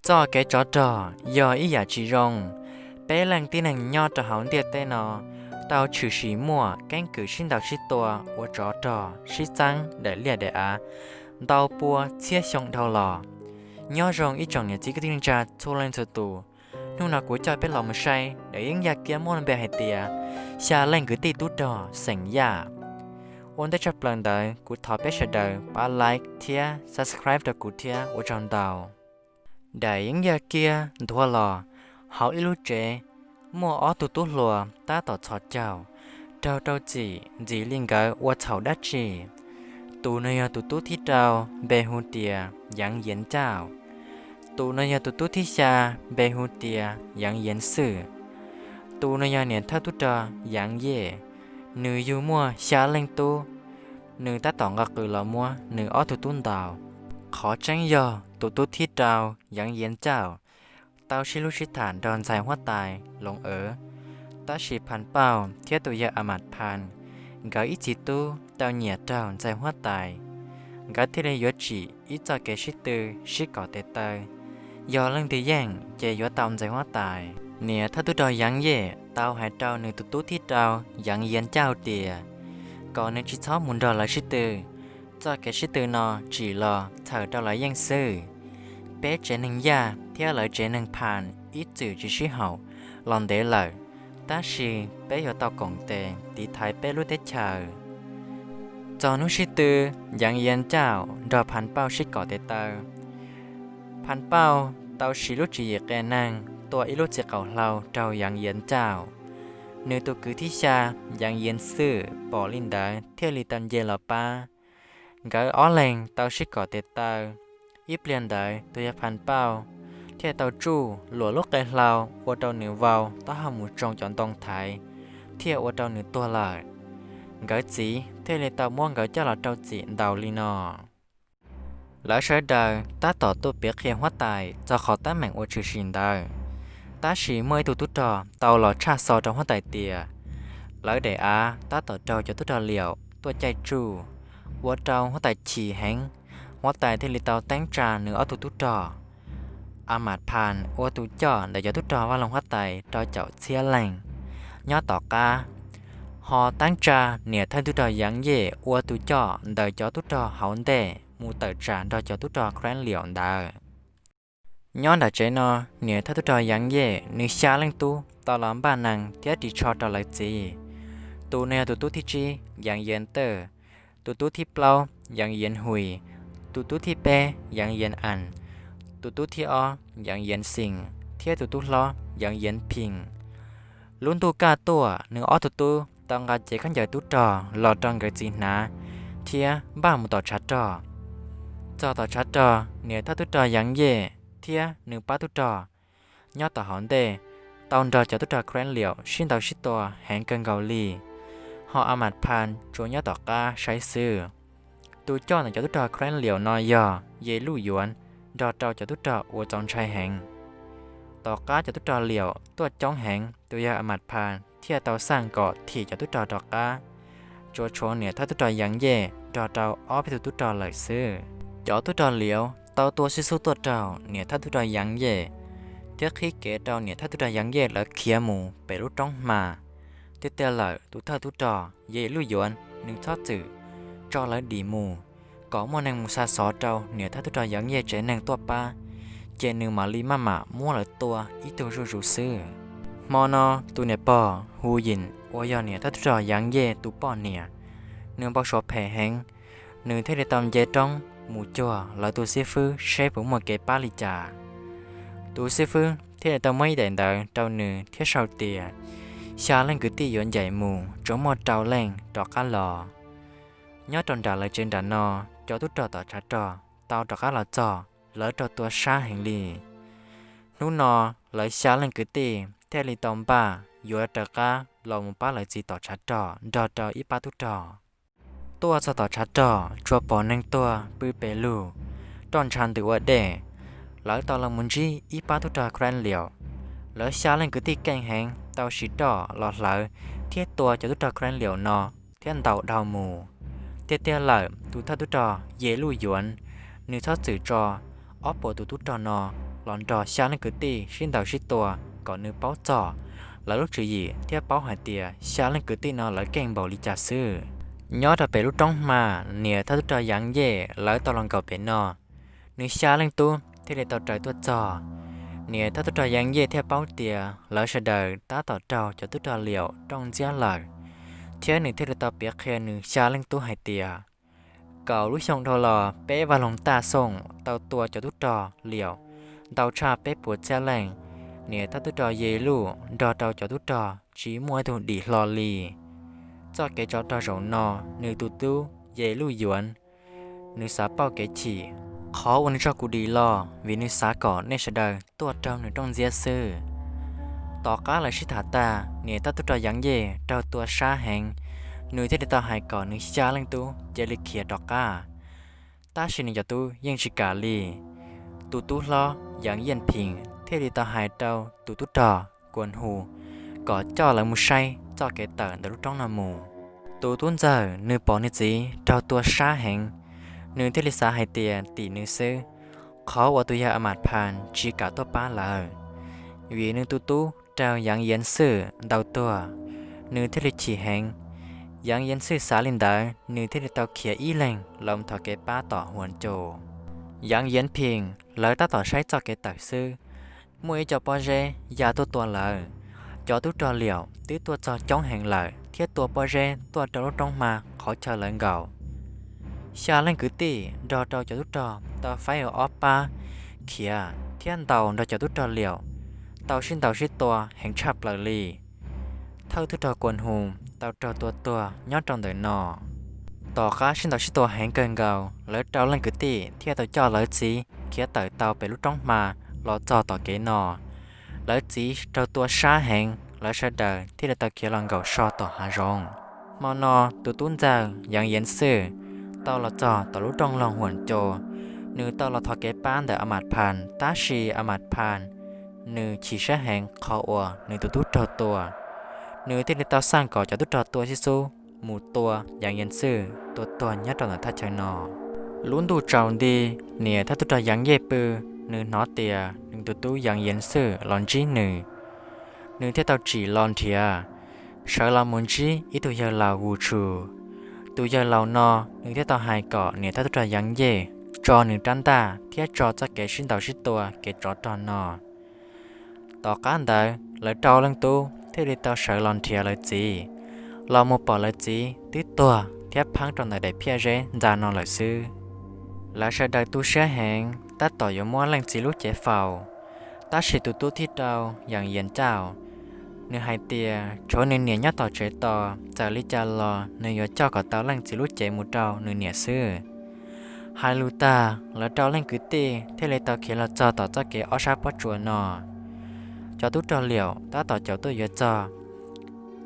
Txoj kev tsov rog yog ib yam tsis zoo. Peb leej tib neeg nyob rau hauv ntiaj teb no tau tshwm sim muaj keeb kwm sib ntaus sib tua ua tsov rog sib txeeb daim liaj daim av ntau pua txhiab xyoo dhau los. Nyob zoo ib tsoom niam txiv kwv tij neej tsa txhua leej txhua tus, hnub no kuv coj peb los mus saib daim yeeb yaj kiab muab npe hais tias xya leej kwv tij tub rog xeem Yaj. Ua ntej tshaj plaws ntawd kuv thov peb sawv daws pab like thiab subscribe rau kuv thiab ua tsaug ntau. Daim yeeb yaj kiab nthuav los hauv ib lub tsev, muaj ob tug tub hluas tab tom txhos caug, raug rau txim ntxim li nkawd ua txhaum dab tsi. Tus no yog tus tub thib rau, npe hu tias Yeev Yeev Cauj. Tus no yog tus tub thib xya, npe hu tias Yeev Yeev Xwj. Tus no yog niam thawj tub rog Yeev Yej, nws yug muaj xya leej tub, nws tab tom nqa qws los muab nws ob tug tub ntaus. Qhov tseeb yog tus tub thib rau Yeev Yeev Cauj tau sib hlub sib tham nrog ntxhais huab tais Loov Awv, tab sis Phas Pauj thiab tus yawg A Mas Phas nkawd ib txiv tub tau nyiam raug ntxhais huab tais, nkawd thiaj li yuav tsim ib txoj kev sib tw sib kom tes taw, yog leej twg yeej ces yuav tau ntxhais huab tais. Niam thawj tub rog Yeev Yej tau hais rau nws tus tub thib rau Yeev Yeev Cauj tias kom nws tsis txhob mus nrog lawv sib tw, txoj kev sib tw no tsim los txhawm rau lawv yeej xwb. Peb tsev neeg Yaj thiab lawv tsev neeg Phas ib txwm tsis sib haum los ntev lawm, tab sis peb yuav tau koom tes tiv thaiv peb lub teb chaws. Txog hnub sib tw, Yeev Yeev Cauj nrog Phas Pauj sib kom tes taw. Phas Pauj tau siv lub tswv yim qias neeg tua ib lub txiv qaum hlau rau Yeev Yeev Cauj. Nws tus kwv thib xya, Yeev Yeev Xwj pom li ntawd thiaj li tau nce los pab. Nkawd ob leeg tau sib kom tes taw. Ib pliag ntawd tus yawg Phas Pauj thiaj tau tsuj luam lub qe hlau ua rau nws vau taub hau mus tsoo cov ntoo thaiv, thiaj ua rau nws tuag lawm. Nkawd txiv thiaj li tau muab nkawd coj los rau txim ntaus li no. Lawv sawv daws tab tom tuaj piav qhia huab tais txog qhov teeb meem uas tshwm sim ntawd, tab sis muaj ib tug tub rog tau los tshaj xov rau huab tais tias lawv daim av tab tom raug cov tub rog liaum tuaj caij tsuj, ua rau huab tais chim heev. Huab tais thiaj li tau teeb tsa nws ob tug tub rog. A Mas Phas ua tus coj ntawm cov tub rog vaj loog huab tais rau caum txhiab leej nyob tom qab, ho teeb tsa niam thawj tub rog Yeev Yej ua tus coj ntawm cov tub rog hauv ntej mus tawm tsam nrog cov tub rog Kheev Liaum ntawd. Nyob nram tsev no, niam thawj tub rog Yeev Yej nws xya leej tub tau los npaj nees thiab ris tsho rau lawv txiv. Tus no yog tus tub thib tsib, Yeev Yeev Tawj, tus tub thib plaub, Yeev Yeev Hwm, tus tub thib peb, Yeev Yeev Am, tus tub thib ob, Yeev Yeev Xeem, thiab tus tub hlob, Yeev Yeev Phim. Lub ntuj kaj tuaj, nws ob tug tub tau nqa cev khaub ncaws tub rog los rau nkawd txiv hnav thiab npaj mus tom tshav rog. Txog tom tshav rog, niam thawj tub rog Yeev Yej thiab nws pab tub rog nyob tom hauv ntej tau nrog cov tub rog Kheev Liaum sib ntaus sib tua heev kawg nkaus li, ho A Mas Phas tsuas nyob tom qab saib xwb. Tus coj ntawm cov tub rog Kheev Liaum no yog Ye Luj Yuav nrog rau cov tub rog uas txaus ntshai heev. Tom qab cov tub rog liaum tuaj coob heev, tus yawg A Mas Phas thiaj tau xaj kom thim cov tub rog rov qab, tsuas tshuav niam thawj tub rog Yeev Yej nrog rau ob peb tug tub rog lawm xwb. Cov tub rog liaum tau tua sib xub tuaj raug niam thawj tub rog Yeev Yej thiab qhib kev rau niam thawj tub rog Yeev Yej lawv khiav mus pem lub roob hma. Tiag tiag lawm, tus thawj tub rog Ye Luj Yuav nws txhob txwm tso lawv dim mus, kom muaj neeg mus xa xov rau niam thawj tub rog Yeev Yej tsev neeg tuaj pab, ces nws mam li maj mam muab lawv tua ib tug zuj zus xwb. Hmo no, tus niam pog Hu Yim uas yog niam thawj tub rog Yeev Yej tus poj niam, nws npau suav phem heev, nws thiaj li tau nce roob mus cuag lawv tus xib fwb seb puas muaj kev pab li cas. Tus xib fwb thiaj li tau muab ib daim ntawv rau nws thiab sau tias xya leej kwv tij yuav ncaim mus, tsuas muaj rau leej rov qab los. Nyob rau nram lawv tsev nram no, cov tub rog tom tshav rog tau rov qab los txog, lawv raug tua sab heev li. Hnub no, lawv xya leej kwv tij thiaj li tau npaj yuav raws qab los mus pab lawv txiv tom tshav rog nrog rau ib pab tub rog. Tuaj txog tom tshav rog tsuas pom neeg tuag pw pes lug, roj ntsha ntws ua dej. Lawv tau los mus ntsib ib pab tub rog Kheev Liaum. Lawv xya leej kwv tij keej heev tau siv roj los hlawv thiab tua cov tub rog Kheev Liaum no thiab ntaus dhau mus. Tiag tiag lawm, tus thawj tub rog Ye Luj Yuav nws txhob txwm tso ob puas tus tub rog no los nrog xya leej kwv tij sib ntaus sib tua kom nws paub txog lawv lub tswv yim thiab paub hais tias xya leej kwv tij no lawv keej npaum li cas xwb. Nyob rau pem lub roob hma, niam thawj tub rog Yaj Yej lawv tau los nkaum pem no, nws xya leej tub thiaj li tau raws tuaj txog. Niam thawj tub rog Yaj Yej thiaj paub tias lawv sawv daws tab tom raug cov tub rog Liaum rooj ntxiab lawm, thiab nws thiaj li tau piav qhia nws xya leej tub hais tias kaum lub xyoo dhau los peb vaj loog Taj Xoom tau tua cov tub rog Liaum ntau tshaj peb puas txhiab leej. Niam thawj tub rog Yej Luj nrog rau cov tub rog tsis muaj ib tug dim hlo li. Txoj kev tsov rog zaum no, nws tus tub Yej Luj Yuav, nws xav pauj kev chim. Qhov uas nws tso kuv dim los vim nws xav kom nej sawv daws tuaj raug nws rooj ntxiab xwb. Tom qab lawv sib tham tag, niam thawj tub rog Yaj Yej raug tua sab heev, nws thiaj li tau hais kom nws xya leej tub cia li khiav rov qab. Tab sis nws cov tub yeej tsis kam li. Tus tub hlob Yaj Yej Phim thiaj li tau hais rau tus tub rog Kuas Hu kom coj lawv mus saib txoj kev tawm ntawm lub roob no mus. Tus tub ntxawg nws pom nws txiv raug tua sab heev, nws thiaj li xav hais tias tim nws xwb, qhov uas tus yawg A Mas Phas tsis kam tuaj pab lawv, vim nws tus tub raug Yaj Yej Xwm ntaus tuag, nws thiaj li chim heev. Yaj Yej Xwm xav li ntawd, nws thiaj li tau khiav ib leeg los thov kev pab tom Huas Cos. Yaj Yej Phim lawv tab tom saib txoj kev tawm xwb, muaj ib co pob zeb ya tuaj tua lawv. Cov tub rog Liaum twb tuaj txog coob heev lawm thiab tua pob zeb tuaj rau lub roob hma qhov chaw lawv nkaum. Xya leej kwv tij nrog rau cov tub rog tau faib ua ob pab khiav thiab ntaus nrog cov tub rog Liaum, tau sib ntaus sib tua heev tshaj plaws li. Thawj tub rog Kuas Hu tau raug tua tuag nyob rau ntawm no. Tom qab sib ntaus sib tua heev kawg nkaus, lawv rau leej kwv tij thiaj tau coj lawv txiv khiav tawm tau pem lub roob hma los txog tom kev no. Lawv txiv raug tua sab heev, lawv sawv daws thiaj li tau khiav los nkaum so tom hav zoov. Hmo no tus tub ntxawg Yaj Yej Xwm tau los txog tom lub roob loog Huas Cos, nws tau los thov kev pab ntawm A Mas Phas, tab sis A Mas Phas nws chim siab heev qhov uas nws tus tub raug tua. Nws thiaj li tau xaj kom cov tub rog tua xib xub mus tua Yaj Yej Xwm tua tuag nyob rau ntawm thaj chaw no. Lub ntuj tsaus nti, niam thawj tub rog Yaj Yej Pw, nws hnov tias nws tus tub Yaj Yej Xwm los ntsib nws, nws thiaj tau tsim los nrhiav, sawv los mus ntsib ib tug yawg laus Vus Tshus. Tus yawg laus no nws thiaj tau hais kom niam thawj tub rog Yaj Yej tso nws rab ntaj thiab tso txoj kev sib ntaus sib tua kev tsov rog no. Tom qab ntawd lawv rau leej tub thiaj li tau sawv los nrhiav lawv txiv, los mus pom lawv txiv twb tuag thiab pheeb rau ntawm daim phiaj zeb ntxa no lawm xwb. Lawv sawv daws tu siab heev, tab tom yuav muab leej txiv lub cev faus, tab sis tus tub thib rau Yaj Yej Cauj, nws hais tias tshuav nws niam nyob tom tsev tos, txawm li cas los nws yuav coj kom tau leej txiv lub cev mus rau nws niam xwb. Hais lus tag, lawv rau leej kwv tij thiaj li tau khiav los txog tom txoj kev ob sab pob tsuas no. Cov tub rog Liaum tab tom caum tuaj yuav txog.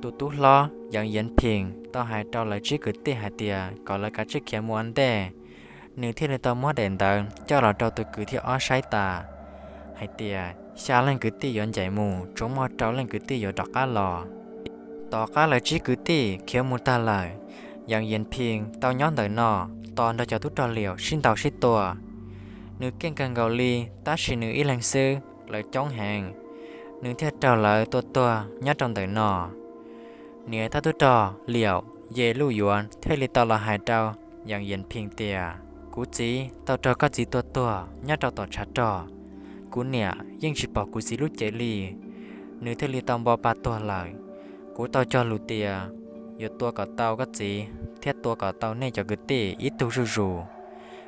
Tus tub hlob Yaj Yej Phim tau hais rau lawv tsib kwv tij hais tias kom lawv kav tsij khiav mus ua ntej, nws thiaj li tau muab daim ntawv coj los rau tus kwv thib ob saib tas hais tias xya leej kwv tij yuav ncaim mus, tsuas muaj rau leej kwv tij yuav rov qab los. Tom qab lawv tsib kwv tij khiav mus tag lawm, Yaj Yej Phim tau nyob ntawm no tos nrog cov tub rog Liaum sib ntaus sib tua. Nws keej kawg nkaus li, tab sis nws ib leeg xwb, lawv coob heev, nws thiaj raug lawv tua tuag nyob rau ntawm no. Niam thawj tub rog Liaum Yej Luj Yuav thiaj li tau los hais rau Yaj Yej Phim tias, kuv txiv tau raug koj txiv tua tuag nyob rau tom tshav rog. Kuv niam yeej tsis pom kuv txiv lub cev li, nws thiaj li tau npo pa tuag lawm. Kuv tau cog lus tias yuav tua kom tau koj txiv thiab tua kom tau nej cov kwv tij ib tug zuj zus.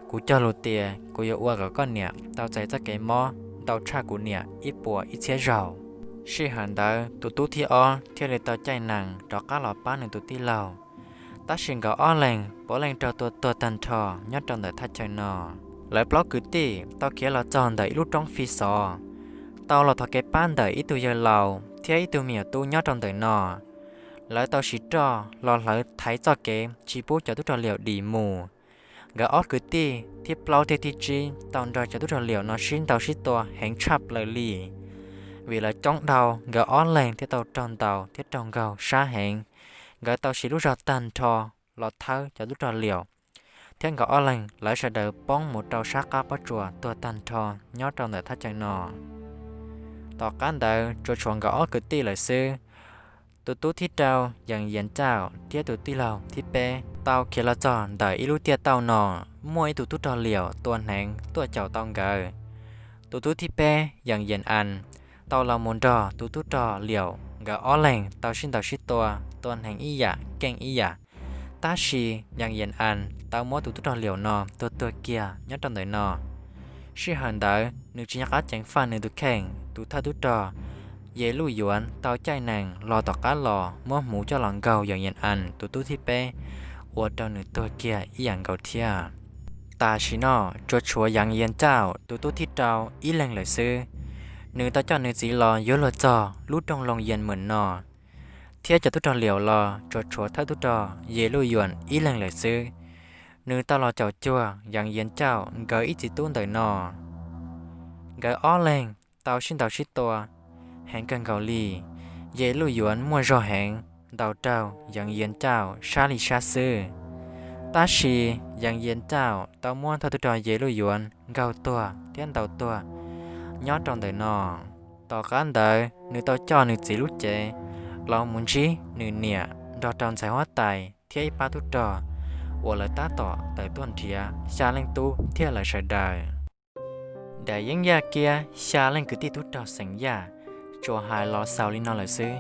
Kuv cog lus tias kuv yuav ua kom koj niam tau txais txoj kev mob ntau tshaj kuv niam ib puas ib txhiab zaug. Sij hawm ntawd tus tub thib ob thiaj li tau caij nees rov qab los pab nws tus tij laug, tab sis nkawd ob leeg puav leej raug tua tuag tag nrho nyob rau ntawm thaj chaw no. Lawv plaub kwv tij tau khiav los txog ntawm ib lub roob fi xov, tau los thov kev pab ntawm ib tug yawg laus thiab ib tug me nyuam tub nyob rau ntawm no. Lawv tau siv roj los hlawv thaiv txoj kev tsis pub cov tub rog Liaum dim mus. Nkawd ob kwv tij thib plaub thiab thib tsib tau nrog cov tub rog Liaum no sib ntaus sib tua heev tshaj plaws li. Vim lawv coob dhau, nkawd ob leeg thiaj tau raug ntaus thiab raug nkaug sab heev. Nkawd tau siv lub zog tag nrho los thawb cov tub rog Liaum, thiab nkawd ob leeg lawv sawv daws poob mus rau sab qab pob tsuas tuag tag nrho nyob rau ntawm thaj chaw no. Tom qab ntawd tsuas tshuav nkawd ob kwv tij lawm xwb. Tus tub thib rau Yees Yas Cauj thiab tus tij laug thib peb tau khiav los txog ntawm ib lub tiaj tauj no, muaj ib tug tub rog liaum tua hneev tuaj caum tau nkawd. Tus tub thib peb Yees Yas As tau los mus nrog tus tub rog liaum, nkawd ob leeg tau sib ntaus sib tua, tua hneev ib yam keej ib yam. Tab sis Yees Yas As tau muab tus tub rog liaum no tua tuag kiag nyob rau ntawm no. Sij hawm ntawd nws tsis nco qab ceev faj nws tus kheej, tus thawj tub rog Yes Luj Yuav tau caij nees los tom qab los muab hmuv coj los nkaug Yees Yas As tus tub thib peb, ua rau nws tuag kiag ib yam nkaus thiab. Tam sim no tsuas tshuav Yees Yas Cauj tus tub thib rau ib leeg lawm xwb. Nws tau coj nws txiv los yuav luag txog lub rooj Loos Yas Mem no, thiab cov tub rog liaum los tsuas tshuav thawj tub rog Yes Luj Yuav ib leeg lawm xwb. Nws tau los caum cuag Yees Yas Cauj nkawd ib txiv tub ntawm no. Nkawd ob leeg tau sib ntaus sib tua heev kawg nkaus li. Yes Luj Yuav muaj zog heev, ntaus raug Yees Yas Cauj sab li sab xwb. Tab sis Yees Yas Cauj tau muab thawj tub rog Yes Luj Yuav nkaug tuag thiab ntaus tuag nyob rau ntawm no. Tom qab ntawd nws tau coj nws txiv lub cev los mus ntsib nws niam nrog rau ntxhais huab tais thiab ib pab tub rog uas lawv tab tom tawm tuaj nrhiav xya leej tub thiab lawv sawv daws. Daim yeeb yaj kiab xya leej kwv tij tub rog xeem Yaj tsuas hais los xaus li no lawm xwb.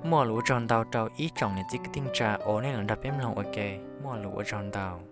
Muaj lus ua tsaug ntau rau ib tsoom niam txiv kwv tij neej tsa uas nej los nrog peb mloog ua ke, muaj lus ua tsaug ntau.